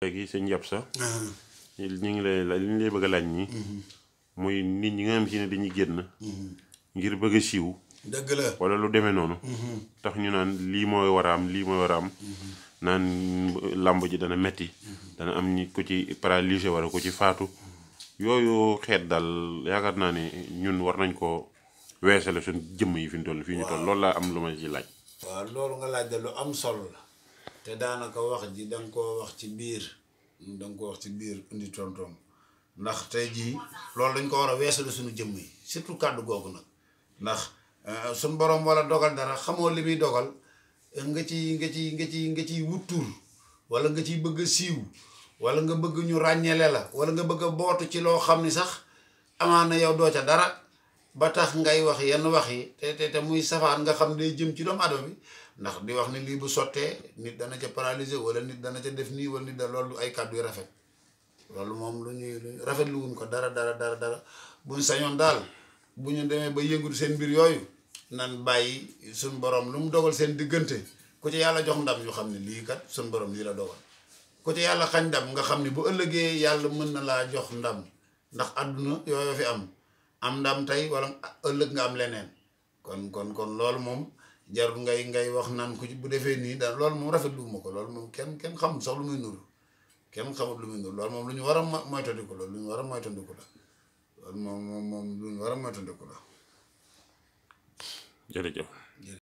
léegi sëñ Yab sa ñu ngi lay li ñu lay bëgg a laaj ñi muy nit ñi nga xam si ne dañuy génn ngir bëgg a siiw dëgg la wala lu demee noonu tax ñu naan lii mooy war a am lii mooy war a am naan làmb ji dana metti dana am ñi ku ci paralysé wala ku ci faatu yooyu xeet daal yaakaar naa ne ñun war nañ ko weesale suñ jëmm yi fi ñu toll fii ñu toll loolu laa am lu ma ci laaj. waaw loolu nga laaj de lu am solo la te daanaka wax ji da nga koo wax ci biir indi tontoom ndax tey jii loolu dañ ko war a weesale suñu jëmm yi surtout kàddu googu nag ndax suñ borom wala dogal dara xamoo li muy dogal nga ciy wut tur wala nga ciy bëgg a siiw wala nga bëgg ñu ràññeele la wala nga bëgg a bootu ci loo xam ni sax amaana yow doo ca dara ba tax ngay wax yenn wax yi te muy safaan nga xam day jëm ci doomu aadama bi ndax di wax ni lii bu sottee nit dana ca paralysé wala nit dana ca def nii wala nit da loolu ay kàddu yu rafet loolu moom lu ñuy rafet lu wuñ ko dara buñ sañoon daal bu ñu demee ba yëngu seen mbir yooyu nan bàyyi suñ borom lu mu dogal seen diggante ku ci yàlla jox ndam ñu xam ne lii kat suñ borom lii la dogal ku ci yàlla xañ ndam nga xam ne bu ëllëgee yàlla mën na laa jox ndam ndax àdduna yooyu fi am ndam tey wala ëllëg nga am leneen kon loolu moom jarul ngay wax naan ku bu defee nii daal loolu moom rafetlu ma ko loolu moom kenn xamul sax lu muy nuru kenn xamul lu muy nuru loolu moom lu ñu war a moytandiku la lu ñu war a moytandiku la loolu moom lu ñu war a moytandiku la. jërëjëf.